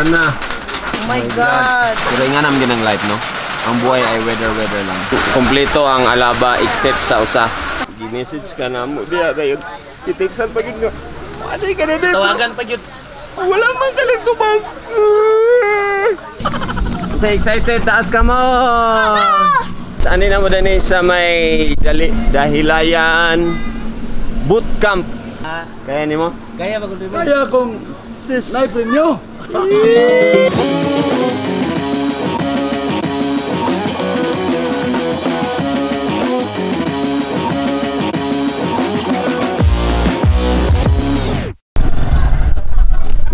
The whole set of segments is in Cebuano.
Ulan na. Oh my God. Pero nga naman ginang life, no? Ang buhay ay weather-weather lang. Kompleto ang alaba except sa usa. Gi-message ka na mo. Diya kayo. Itiksan pag yun. Ano ka na dito? Tawagan pa yun. Wala man kalit ko ba? Sa excited, taas ka mo! Saan na mo dani sa may dali, Dahilayan Boot Camp. Kaya ni mo? Kaya ba kung Kaya kung Sis. live premium.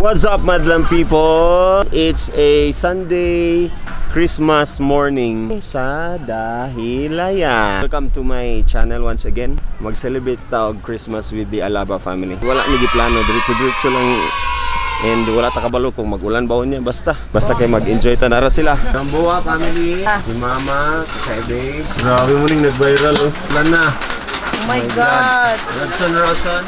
What's up, madlang people? It's a Sunday Christmas morning sa Dahilayan. Welcome to my channel once again. Mag-celebrate ta og Christmas with the Alaba family. Wala ni giplano, diretso-diretso lang and wala ta kabalo kung mag-ulan ba niya, basta. Basta kay mag-enjoy ta nara sila. Gamboa family, si Mama, si Babe. Grabe mo ning nag-viral oh. Ulan na. Oh my God. Rodson Roson.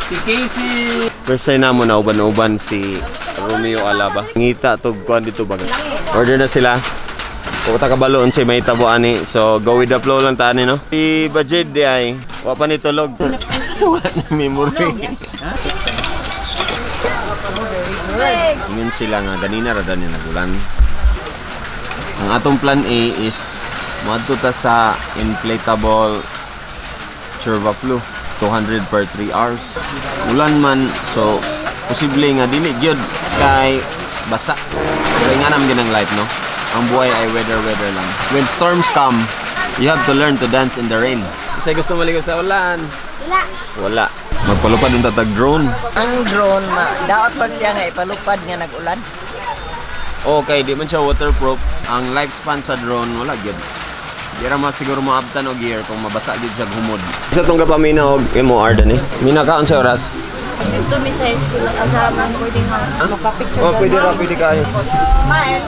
Si Casey. First time na mo na uban-uban si Romeo Alaba. Ngita to kuan dito baga. Order na sila. Puta ka balon si may tabo ani. So go with the flow lang tani no. Si Bajid di ay wa pa ni tulog. Wala na memory. Ingon sila nga ganina ra ni nagulan. Ang atong plan A is moadto ta sa inflatable Churva Flu. 200 per 3 hours. Ulan man, so posible nga dili gyud kay basa. Pero nga naman ginang life, no? Ang buhay ay weather-weather lang. When storms come, you have to learn to dance in the rain. Kasi gusto maligo sa ulan? Wala. Wala. Magpalupad ng tatag drone. Ang drone, ma, daot pa siya nga ipalupad nga nag-ulan. Okay, di man siya waterproof. Ang lifespan sa drone, wala gyud. Di ra man siguro maabtan og gear kung mabasa gyud siya humod. Sa tong gapamina og MOR dani. Mina kaon sa oras? Dito mi sa school lang kasama ang boarding house. Magpa-picture. Oh, pwede ra, pwede kayo. Smile.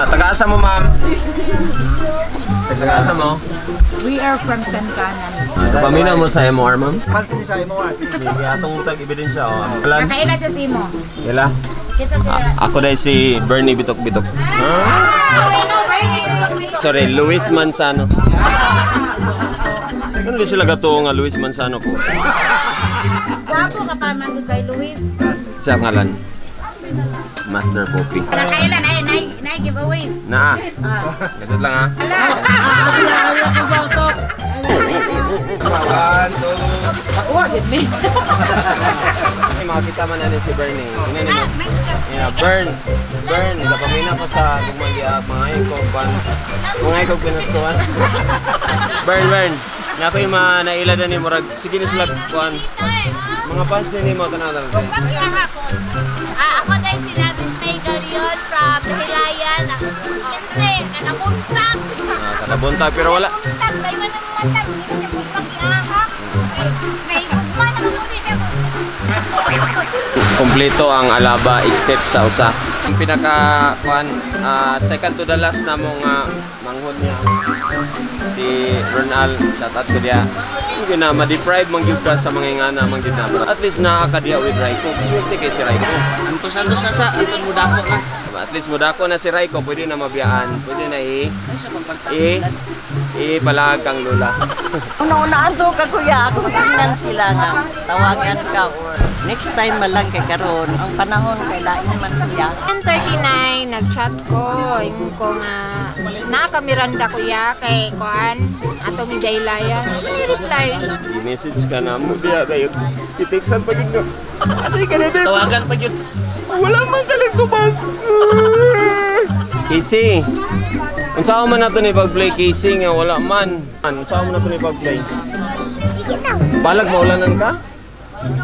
Tagaasa mo, ma'am. Tagaasa mo. We are from San Canan. Kapamina mo sa MOR, ma'am. Pals ni sa MOR. Sige, atong tag ebidensya oh. Plan? Nakaila siya si mo. Ila? Kinsa sila? Ako dahil si Bernie Bitok Bitok. Sorry, Luis Manzano. Ano di sila gato nga Luis Manzano ko? Gwapo ka pa man kay Luis. Sa ngalan? Master Poppy. Nakaila na nay nay giveaways. Naa. Ganun lang ha. One, two. Pakuha, gid mi. Ay, makakita man natin si Bernie. Ina ni mo. Yeah, Bern. Bern, napamina pa sa gumagya mga ikog pan. Mga ikog pinaskuan. Bern, Bern. Na ako yung mga naila na ni murag sige ni sila kuan. Mga fans ni mo tanaw tanaw. Ako dahil si Navin May Garion from Dahilayan. Kasi, kanabuntag. Kanabuntag pero wala. Kanabuntag, may manang matag. Hindi siya buntag iahak. May gugma naman ko siya. Kompleto ang alaba except sa usa. Ang pinaka kuan second to the last na mo nga manghod niya. Si Ronal, shout out ko diya. Hindi na ma-deprive man gyud ka sa mga ingana man gyud na. At least naa ka diya with Raiko. Swerte kay si Raiko. Antos-antos na sa, anton mo dako na. At least modako na si Raiko, pwede na mabiyaan, pwede na i Ay, sa pagpagta. i palag kang lola. Una-unaan to ka kuya, ako tingnan sila nga tawagan ka or next time man lang kay karon. Ang panahon kay lain man kuya. 10:39 nag-chat ko. Ingon ko nga nakamiranda kuya kay kuan ato mi Dahilayan. May reply. I-message ka na mo diya kayo. Itiksan pa gyud. Ano ka na dito? Tawagan pa yun. Wala man kalit ko ba? Casey. Unsa man nato ni pag-play Casey nga wala man. Unsa man nato ni pag-play? Balag maulanan ka?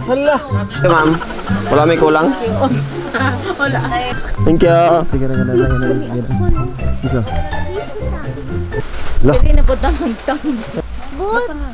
Hala. Hey, ma'am. Wala may kulang? Wala. Thank you. Lah. Pwede na po tang. Basta nga.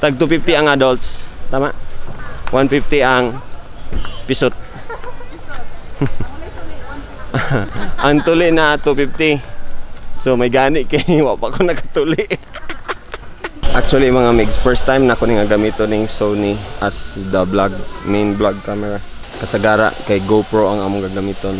Tag 250 ang adults. Tama? 150 ang pisot. Ang tuli na 250. So may gani kay wa pa ko nakatuli. Actually mga migs, first time na ko ning gamito ning Sony as the vlog, main vlog camera. Kasagara kay GoPro ang among gagamiton.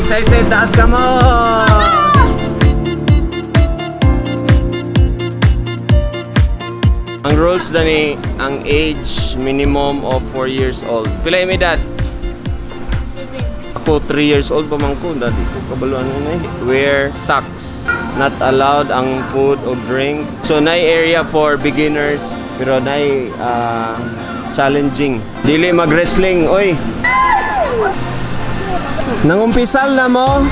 Excited, taas ka mo! Ang rules dani, ang age minimum of 4 years old. Pila yung edad? 7. Ako 3 years old pa man ko, dati ko kabaluan na eh. Wear socks. Not allowed ang food or drink. So nay area for beginners, pero nay challenging. Dili mag-wrestling, oy. Nangumpisal na mo?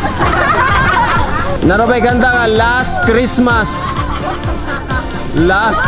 Narobay kanta nga Last Christmas. Last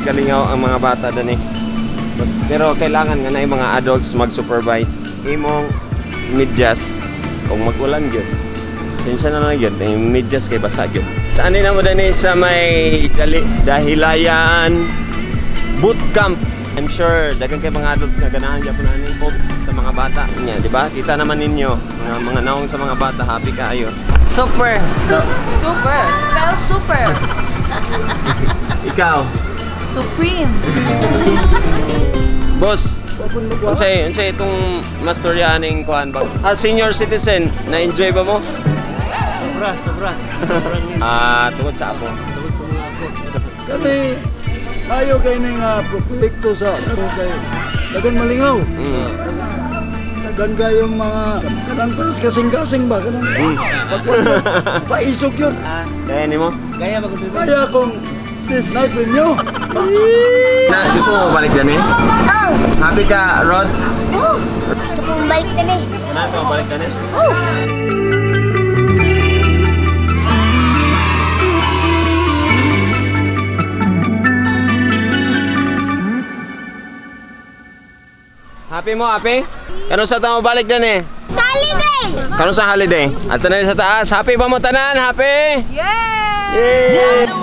Kalingaw ang mga bata dani. Pero kailangan nga na yung mga adults mag-supervise. Imong medyas kung mag-ulan gyud. Sensya na lang gyud, yung medyas kay basa gyud. Saan na mo dani sa may Dahilayan Boot Camp. I'm sure daghan kay mga adults nga ganahan gyapon ani sa mga bata niya, di ba? Kita naman ninyo mga naong sa mga bata, happy kaayo. Super. So, super. Spell super. Ikaw. Supreme. Boss, unsay itong mastorya aning kuan ba? Ah, senior citizen, na-enjoy ba mo? Sobra, sobra. Tungod sa apo. Tungod sa mga apo. Kami ayo kay ning proyekto sa kay dagan malingaw. Dagan kayong mga kanang kasing-kasing ba kanang. Paisog yun. Kaya nimo? Kaya ba kung kaya kung sis. Nyo. Na, gusto mo balik dyan eh? Oh. Happy ka, Rod? Oh. Gusto kong balik dyan eh. Na, ito, balik dyan eh? Oh. Happy mo, happy? Kano sa tamo balik dyan eh? Sa holiday! Kano sa holiday? Ato na sa taas. Happy ba mo tanan? Happy? Yeah! Yay!